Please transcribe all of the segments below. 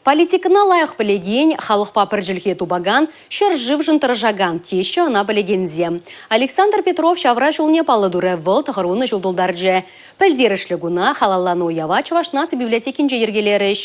Политикӑна лайӑх пӗлекен, халӑхпа пӗр чӗлхе тупакан, ҫӗршывшӑн тӑрӑшакан теҫҫӗ ӑна пӗлекенсем. Александр Петров ҫавра ҫулне паллӑ турӗ, вӑл 90 ҫул тултарчӗ. Пӗлтерӗшлӗ куна халалланӑ уява Чӑваш наци библиотекинче йӗркелерӗҫ.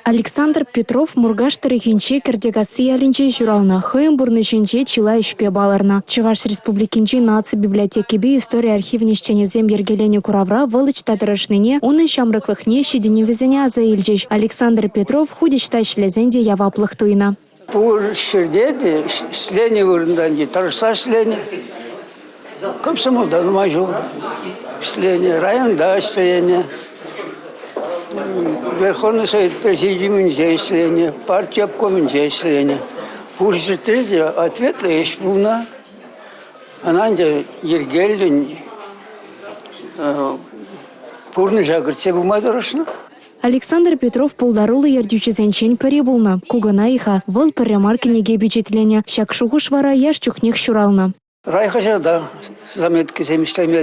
Александр Петров Муркаш тӑрӑхӗнчи Кӗртекасси ялӗнче ҫуралнӑ. Хӑйӗн пурнӑҫӗнче чылай ӗҫпе палӑрнӑ. Чӑваш Республикинчи наци библиотекипе истори архивӗн ӗҫченӗсем йӗркеленӗ куравра вӑл ӑҫта тӑрӑшнине, унӑн ҫамрӑклӑхне, ҫитӗнӗвӗсене аса илчӗҫ. Александр Петров хуть ӑҫта ӗҫлесен те яваплӑх туйнӑ. Пур ҫӗрте те ӗҫленӗ вырӑнтан те тӑрӑшса ӗҫленӗ. Комсомолта нумай ҫул ӗҫленӗ, районта ӗҫленӗ. Верховный Совет Президиумӗнче ӗҫленӗ, парти обкомӗнче ӗҫленӗ. Пур ҫӗртре те ответлӑ ӗҫ пулнӑ. Ӑна ӗнтӗ йӗркеллӗн пурнӑҫа кӗртсе пыма тӑрӑшнӑ. Александр Петров пултаруллӑ ертӳҫӗсенчен пӗри пулнӑ. Ку кӑна-и-ха, вӑл пӗрре мар кӗнеке пичетленӗ. Ҫак шухӑш вара яш чухнех ҫуралнӑ. Райхаҫата заметкӑсем ӗҫлеме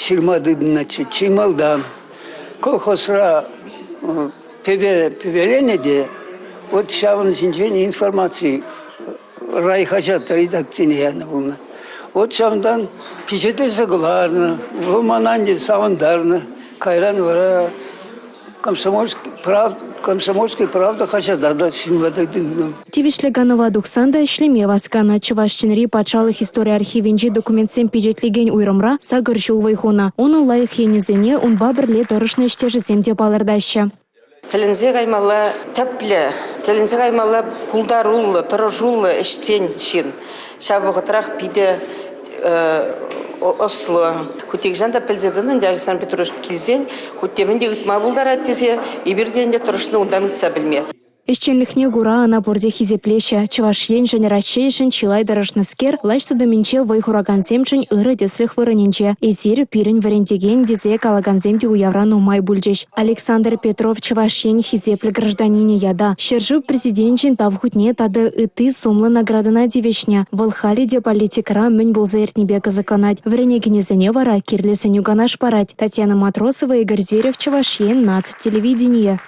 ҫырма тытӑннӑччӗ чи малтан. Колхозра пӗве пӗвеленӗ те вот ҫавӑн ҫинчен информаци райхаҫат редакцине янӑ пулнӑ. Вот ҫавӑнтан пичетлесе кӑларнӑ, вӑл мана ӗнтӗ савӑнтарнӑ. Кайран вара «Комсомольская правда» хаҫата та ҫырма тытӑнтӑм. Тивӗҫлӗ канӑва тухсан та ӗҫлеме васканӑ. Чӑваш Енри патшалӑх истори архивӗнчи документсем пичетлекен уйрӑмра сакӑр ҫул вӑй хунӑ. Унӑн лайӑх енӗсене унпа пӗрле тӑрӑшнӑ ӗҫтешӗсем те палӑртаҫҫӗ. Тӗлӗнсе каймалла тӗплӗ, тӗлӗнсе каймалла пултаруллӑ, тӑрӑшуллӑ, ӗҫчен ҫын. Ҫав вӑхӑтрах питӗ ӑслӑ. Хуть те хӑҫан та пӗлсе тӑнӑ ӗнтӗ Александр Петрович килсен, хуть те мӗн те ыйтма пултарать тесе эпир те ӗнтӗ тӑрӑшнӑ унтан ыйтса пӗлме. Ӗҫченлӗхне кура ӑна пурте хисеплеҫҫӗ. Чӑваш Еншӗн, Раҫҫейшӗн чылай тӑрӑшнӑскер влаҫ тытӑмӗнче вӑй хуракансемшӗн ырӑ тӗслӗх вырӑнӗнче. Эсир пирӗн вӗрентекен тесе калакансем те уявра нумай пулчӗҫ. Александр Петров Чӑваш Ен хисеплӗ гражданинӗ ята, ҫӗршыв Президенчӗн Тав хутне тата ытти сумлӑ наградӑна тивӗҫнӗ. Вӑл халӗ те политикӑра мӗн пулса иртнипе кӑсӑкланать, вӗренекенӗсене вара кирлӗ сӗнӳ-канаш парать. Татьяна Матросова, Игорь Зверев, Чӑваш Ен наци телевиденийӗ.